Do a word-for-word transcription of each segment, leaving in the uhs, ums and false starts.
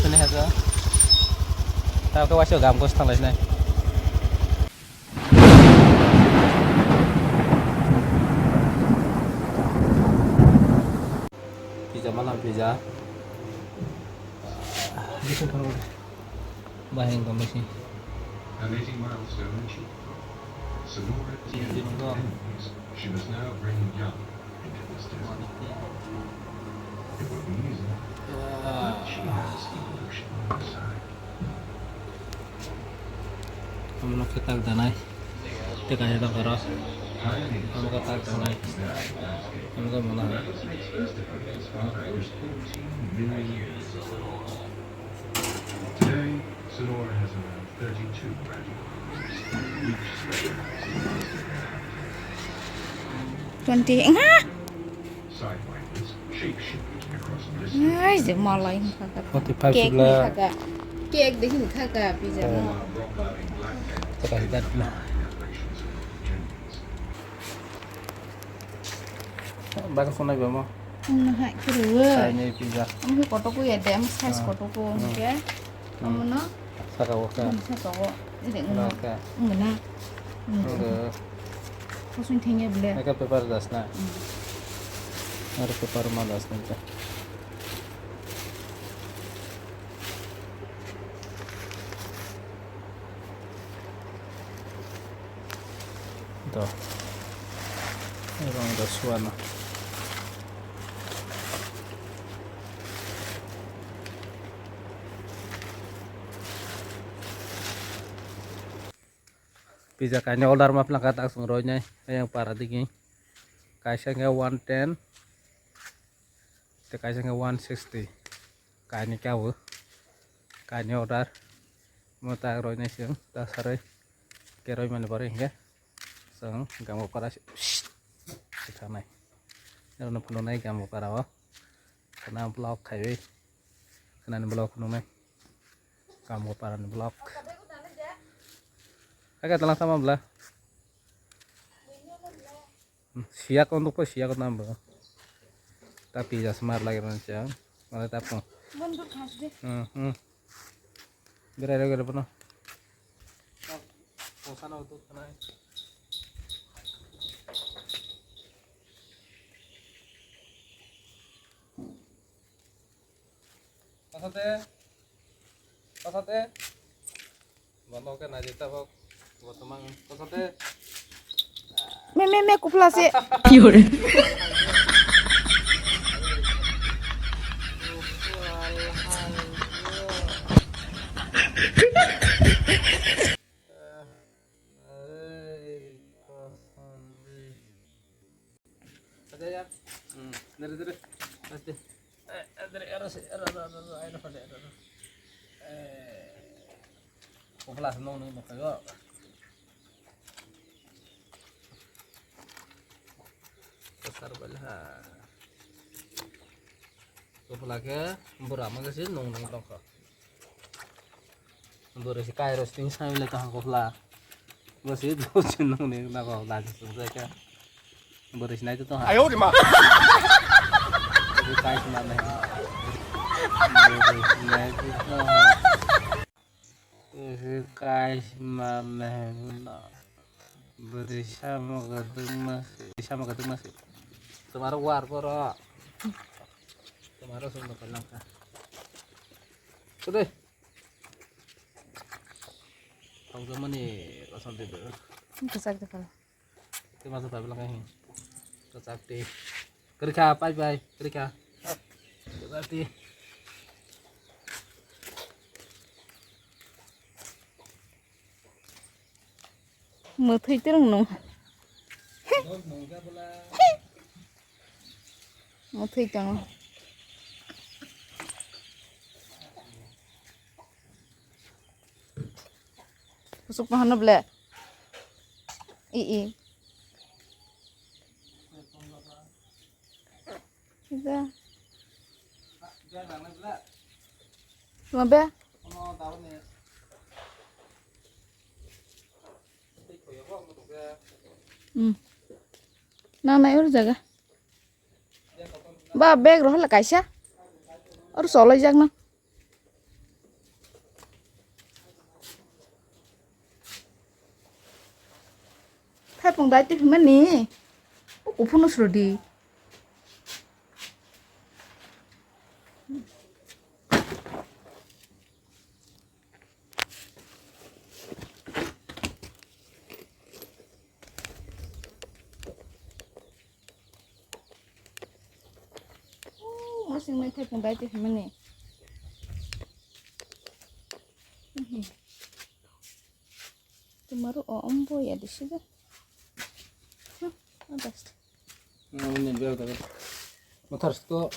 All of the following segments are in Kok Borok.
Ni haja. Tao ke waisa gam kos thanglai nai. Pizza malam pizza. Baheng kami sih. Amazing milestone achieved. Sonora Tian continues. She must now bring Young into this test. It would be easy, but she has emotion on her side. Amo no khe tak danai. Tei kaisa dok aro. Amo khe tak danai. Amo khe mona hai. Today, Sonora has around thirty-two graduates, each specialized in a different area. Twenty. Sidewinders, shapeshifters across distance. Ai, je malai wngkha kha. Forty-five cake sibla. Ni kha kha. Cake de hin kha kha pizza mo. Teka hidat na. Baka sonai ba mo. Wngna hai khe rw. Kainwi pizza. Wngkhe kotor ko ya de, size kotor ko wngkhe. Omono. Saka o kha. Saka o. Ede wngna. Wngkha. Wngna. Wngkha. Kusung thengya bele. Eka paper das na. Aro paper ma das na. Do. Rong do suana. Pizza kainwi order ma phlangkha tak chwng roinai ayang para digi. Kaisa khe one ten, tei kaisa khe one sixty. Kainwi kabo. Kainwi order. Mo tak roinai chwng ta sarwi. Ke roimani borwi hinkhe chwng gamo kora se thanai. Ero no phunuknai gamo kora o. Khwna vlog khaiwi. Khwnani vlog phunuknai. Gamo parani vlog. Aga tala sama bla. Siya ko nuk pa siya ko nam bla. Tapi jas mar lagi ran siya. Mana tap ko. Mundur khas de. Hmm, hmm. Berai lagi ada pernah. Kosana utuk kena. Pasate. Pasate. Bono ke naji tabok. Botomang. Pasate. Me, me, me, kupla se. Ki hore? Ada ya. Hmm, dari, dari. Pasti. Eh, eh, dari, arah sih, arah, arah, arah, arah, arah, arah, arah. Eh, kopla senong nih, makanya. Besar balik, ha. Kopla ke, berapa sih, nong, nong, tongkha. Bwrwi se kairo sting sai le kaham kopla. Bo se do se nung ni na ko la se sung sai ka. Bwrwi se nai to tong ha. Ayo de ma. Bwrwi kai se ma nai. Bwrwi se nai to tong ha. Bwrwi se kai se ma nai na. Bwrwi sama ka dwng ma se. Sama ka dwng ma se. Tomar war boro. Tomar sung da palang ka. Kude. Tongjakmani kosol twi do. Kwchak de phala. Tei masa pai bwlak khe. Kwchak twi. Kwrwikha, pai pai, kwrwikha. Kwchak twi. Mwthwi twrwng nung. Mwthwi tongo. Kusuk ma hano ble. I, i. Ida. Mabe? Hmm. Nang nai ur jaga. Ba bag rohor le kaisa. Ur solai jak na. Thaipung dai twi hwnmani. O kuphurno srodi. Wasing mai thaipung dai twi hwnmani. Tumaru o ombo ya disiga. Adas. Ini dia kata. Motor sto.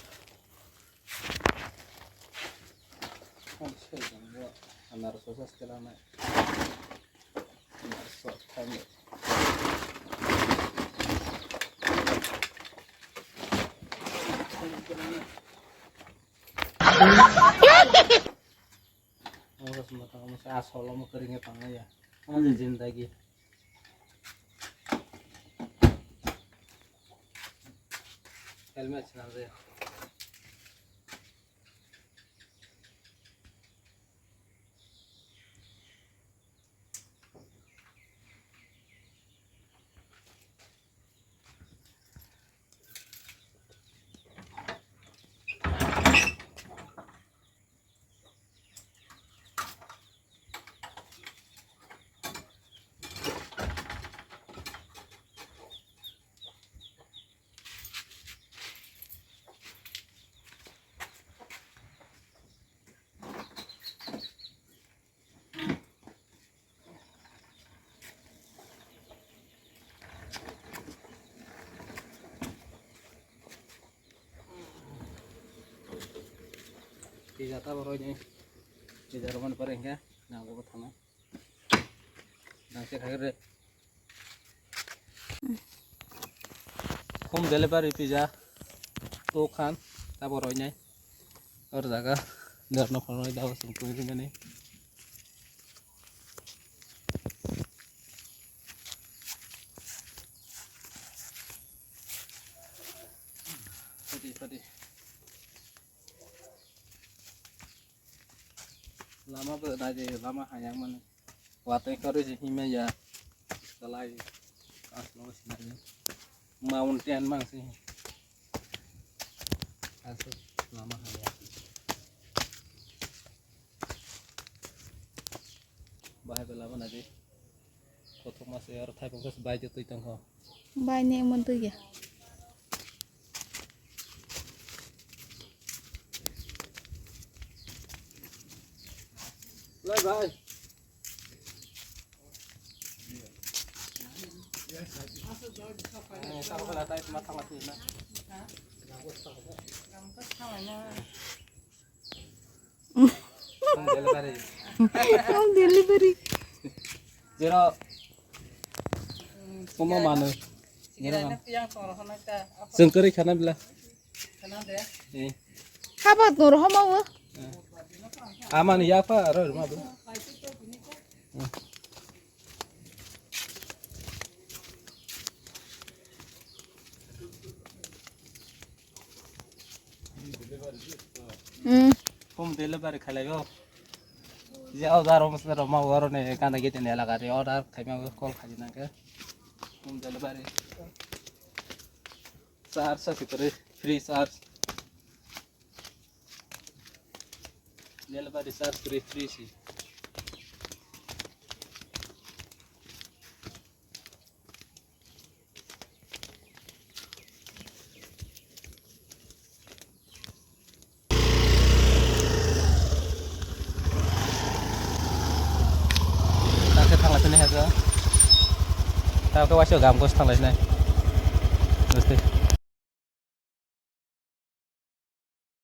Anar sosa setelah naik. Anar sosa. Ang sa sumata ang sa asol ang kering ya tang ya. Ang jin jin dagi. Helmet sinam ya. Pizza ta borok ni. Pizza romani pore hingke nang bo thangna. Nang se khair re. Home delivery pizza to khan ta borok ni. Or jaga der no phone da sung tu ni. Lama bo naidi, lama hayang mani. Wateng kori si himya ya. Salai. Aslo sinai. Mountain mang si. Asuk lama hayang. Bahai bela mana di. Kothok masa ya, thaipung khe bai je twi tongkho. Bai ne mon twi ya. Lai bai. Eh, tak kala tai ma thang lagi na. Gam ka thang na. Home delivery. Home delivery. Jero. Komo mano. Jero. Sengkari khana bila. Eh. Haba nor homa wo. Amani ya pa ro ma bo. Hmm. Home delivery khalai o. Je order o masa rok ma oro ne kana gate ne laga re order khai ma call khai na ke. Home delivery. Charge sa kitare free charge. Delivery charge free, free si. Takhe thangla sini haja. Takhe waisa gam kos thangla sini. Dosti.